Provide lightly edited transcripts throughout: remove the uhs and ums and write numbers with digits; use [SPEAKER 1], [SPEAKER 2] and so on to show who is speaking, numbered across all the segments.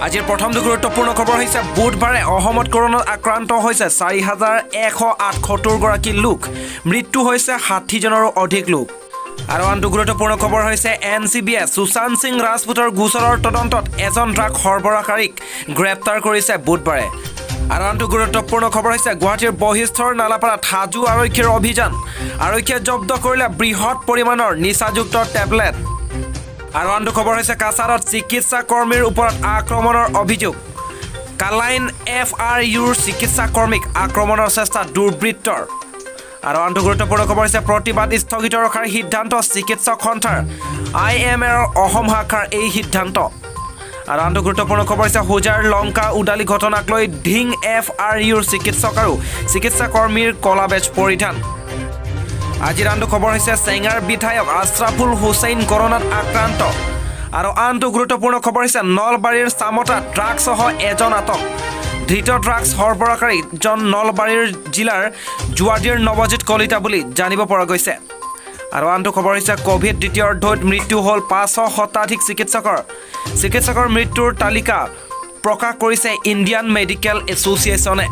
[SPEAKER 1] আজিৰ প্ৰথমটো গুৰুত্বপূৰ্ণ খবৰ হৈছে, বুধবাৰে অসমত কৰোণাত আক্ৰান্ত হৈছে 4178 গৰাকী লোক। মৃত্যু হৈছে 60 জনৰো অধিক লোক। আৰু আনটো গুৰুত্বপূৰ্ণ খবৰ হৈছে, এনচিবিয়ে সুশান্ত সিং ৰাজপুতৰ গোচৰৰ তদন্তত এজন ড্ৰাগ সৰবৰাহকাৰীক গ্ৰেপ্তাৰ কৰিছে বুধবাৰে। আৰু আনটো গুৰুত্বপূৰ্ণ খবৰ হৈছে, গুৱাহাটীৰ বশিষ্ঠৰ নালাপাৰাত হাজো আৰক্ষীৰ অভিযান। আৰক্ষীয়ে জব্দ কৰিলে বৃহৎ পৰিমাণৰ নিচাযুক্ত টেবলেট। আৰু আনটো খবৰ হৈছে, কাছাৰত চিকিৎসা কৰ্মীৰ ওপৰত আক্ৰমণৰ অভিযোগ। কালাইন এফ আৰ ইউৰ চিকিৎসা কৰ্মীক আক্ৰমণৰ চেষ্টা দুৰ্বৃত্তৰ। আৰু আনটো গুৰুত্বপূৰ্ণ খবৰ হৈছে, প্ৰতিবাদ স্থগিত ৰখাৰ সিদ্ধান্ত চিকিৎসক সন্থাৰ। আই এম এৰ অসম শাখাৰ এই সিদ্ধান্ত। আৰু আনটো গুৰুত্বপূৰ্ণ খবৰ হৈছে, হোজাইৰ লংকা উদালি ঘটনাক লৈ ধিং এফ আৰ ইউৰ চিকিৎসক আৰু চিকিৎসা কৰ্মীৰ কলা বেজ পৰিধান। আজিৰ আনটো খবৰ হৈছে, চেঙাৰ বিধায়ক আশ্ৰাফুল হুছেইন কৰোণাত আক্ৰান্ত। আৰু আনটো গুৰুত্বপূৰ্ণ খবৰ হৈছে, নলবাৰীৰ চামতাত ড্ৰাগছসহ এজন আটক। ধৃত ড্ৰাগছ সৰবৰাহকাৰীজন নলবাৰীৰ জিলাৰ জোৱাদিৰ নৱজিৎ কলিতা বুলি জানিব পৰা গৈছে। আৰু আনটো খবৰ হৈছে, ক'ভিড দ্বিতীয় ঢৌত মৃত্যু হ'ল 500 শতাধিক চিকিৎসকৰ। চিকিৎসকৰ মৃত্যুৰ তালিকা প্ৰকাশ কৰিছে ইণ্ডিয়ান মেডিকেল এছ'চিয়েশ্যনে।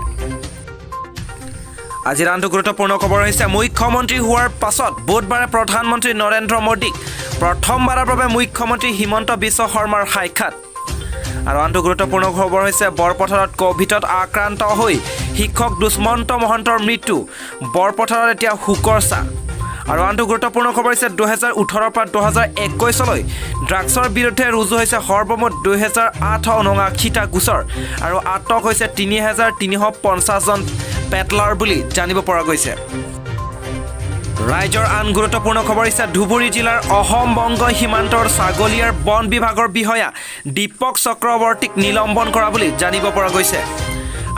[SPEAKER 1] আজিৰ আনটো গুৰুত্বপূৰ্ণ খবৰ হৈছে, মুখ্যমন্ত্ৰী হোৱাৰ পাছত বুধবাৰে প্ৰধানমন্ত্ৰী নৰেন্দ্ৰ মোদীক প্ৰথমবাৰৰ বাবে মুখ্যমন্ত্ৰী হিমন্ত বিশ্ব শৰ্মাৰ সাক্ষাৎ। আৰু আনটো গুৰুত্বপূৰ্ণ খবৰ হৈছে, বৰপথাৰত ক'ভিডত আক্ৰান্ত হৈ শিক্ষক দুষ্মন্ত মহন্তৰ মৃত্যু। বৰপথাৰত এতিয়া শোকৰ ছাঁ। আৰু আনটো গুৰুত্বপূৰ্ণ খবৰ হৈছে, 2018ৰ পৰা 2021লৈ ড্ৰাগছৰ বিৰুদ্ধে ৰুজু হৈছে সৰ্বমুঠ 2879টা গোচৰ আৰু আটক হৈছে 3350জন পেডলাৰ বুলি জানিব পৰা গৈছে। ৰাজ্যৰ আন গুৰুত্বপূৰ্ণ খবৰ হৈছে, ধুবুৰী জিলাৰ অসম বংগ সীমান্তৰ ছাগলীয়াৰ বন বিভাগৰ বিষয়া দীপক চক্ৰৱৰ্তীক নিলম্বন কৰা বুলি জানিব পৰা গৈছে।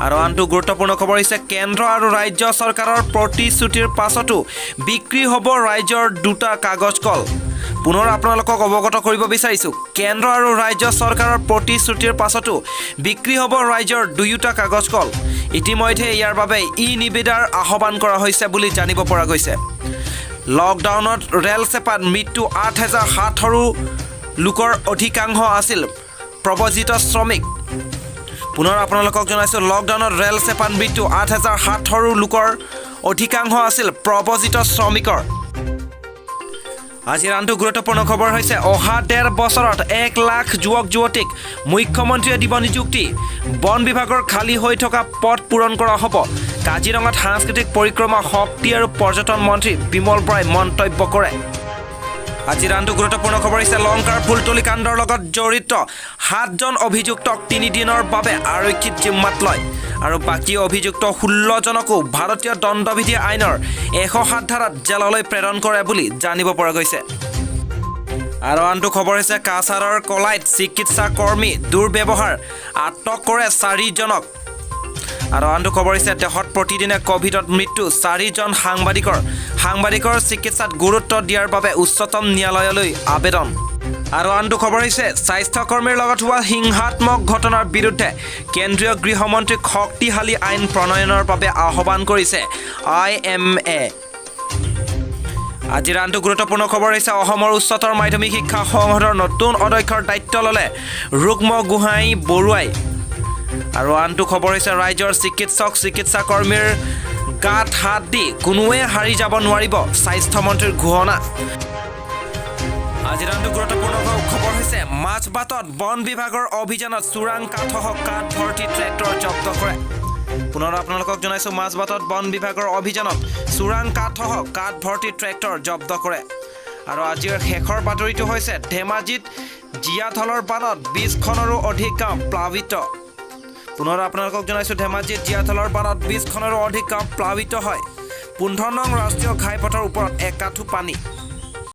[SPEAKER 1] আৰু আনটো গুৰুত্বপূৰ্ণ খবৰ হৈছে, কেন্দ্ৰ আৰু ৰাজ্য চৰকাৰৰ প্ৰতিশ্ৰুতিৰ পাছতো বিক্ৰী হ'ব ৰাজ্যৰ দুটা কাগজ কল। পুনৰ আপোনালোকক অৱগত কৰিব বিচাৰিছোঁ, কেন্দ্ৰ আৰু ৰাজ্য চৰকাৰৰ প্ৰতিশ্ৰুতিৰ পাছতো বিক্ৰী হ'ব ৰাজ্যৰ দুয়োটা কাগজ কল। ইতিমধ্যে ইয়াৰ বাবে ই নিবিদাৰ আহ্বান কৰা হৈছে বুলি জানিব পৰা গৈছে। লকডাউনত ৰেল চেপাত মৃত্যু 8700ৰো লোকৰ, অধিকাংশ আছিল প্ৰব্ৰজিত শ্ৰমিক। পুনৰ আপোনালোকক জনাইছোঁ, লকডাউনত ৰেল চেপাত মৃত্যু 8700ৰো লোকৰ, অধিকাংশ আছিল প্ৰব্ৰজিত শ্ৰমিকৰ। আজিৰ আনটো গুৰুত্বপূৰ্ণ খবৰ হৈছে, অহা ডেৰ বছৰত 1 লাখ যুৱক যুৱতীক মুখ্যমন্ত্ৰীয়ে দিব নিযুক্তি। বন বিভাগৰ খালী হৈ থকা পদ পূৰণ কৰা হ'ব। কাজিৰঙাত সাংস্কৃতিক পৰিক্ৰমা, শক্তি আৰু পৰ্যটন মন্ত্ৰী বিমল বৰাই মন্তব্য কৰে। আজিৰ আনটো গুৰুত্বপূৰ্ণ খবৰ হৈছে, লংকাৰ ফুলতলি কাণ্ডৰ লগত জড়িত সাতজন অভিযুক্তক 3 দিনৰ বাবে আৰক্ষীত জিম্মাত লয় আৰু বাকী অভিযুক্ত 16জনকো ভাৰতীয় দণ্ডবিধি আইনৰ 107 ধাৰাত জেললৈ প্ৰেৰণ কৰে বুলি জানিব পৰা গৈছে। আৰু আনটো খবৰ হৈছে, কাছাৰৰ কলাইত চিকিৎসা কৰ্মী দুৰ্ব্যৱহাৰ, আটক কৰে চাৰিজনক। আৰু আনটো খবৰ হৈছে, দেশত প্ৰতিদিনে ক'ভিডত মৃত্যু চাৰিজন সাংবাদিকৰ। সাংবাদিকৰ চিকিৎসাত গুৰুত্ব দিয়াৰ বাবে উচ্চতম ন্যায়ালয়লৈ আবেদন। আৰু আনটো খবৰ হৈছে, স্বাস্থ্যকৰ্মীৰ লগত হোৱা হিংসাত্মক ঘটনাৰ বিৰুদ্ধে কেন্দ্ৰীয় গৃহমন্ত্ৰীক শক্তিশালী আইন প্ৰণয়নৰ বাবে আহ্বান কৰিছে I M A. আজিৰ আনটো গুৰুত্বপূৰ্ণ খবৰ হৈছে, অসমৰ উচ্চতৰ মাধ্যমিক শিক্ষা সংসদৰ নতুন অধ্যক্ষৰ দায়িত্ব ল'লে ৰুক্ম গোহাঁই বৰুৱাই। আৰু আনটো খবৰ হৈছে, ৰাজ্যৰ চিকিৎসক চিকিৎসা কৰ্মীৰ গাত হাত দি কোনোৱে সাৰি যাব নোৱাৰিব, স্বাস্থ্যমন্ত্ৰীৰ ঘোষণা। আজিৰ আনটো গুৰুত্বপূৰ্ণ খবৰ হৈছে, মাজবাটত বন বিভাগৰ অভিযানত চোৰাং কাঠসহ কাঠ ভৰ্তি ট্ৰেক্টৰ জব্দ কৰে। পুনৰ আপোনালোকক জনাইছোঁ, মাজবাটত বন বিভাগৰ অভিযানত চোৰাং কাঠসহ কাঠ ভৰ্তি ট্ৰেক্টৰ জব্দ কৰে। আৰু আজিৰ শেষৰ বাতৰিটো হৈছে, ধেমাজিত জীয়াঢলৰ বানত 20খনৰো অধিক গাঁও প্লাৱিত। পুনৰ আপোনালোকক জনাইছোঁ, ধেমাজিত জীয়াঢলৰ বানত 20খনৰো অধিক গাঁও প্লাৱিত হয়। 15 নং ৰাষ্ট্ৰীয় ঘাইপথৰ ওপৰত একাঠু পানী।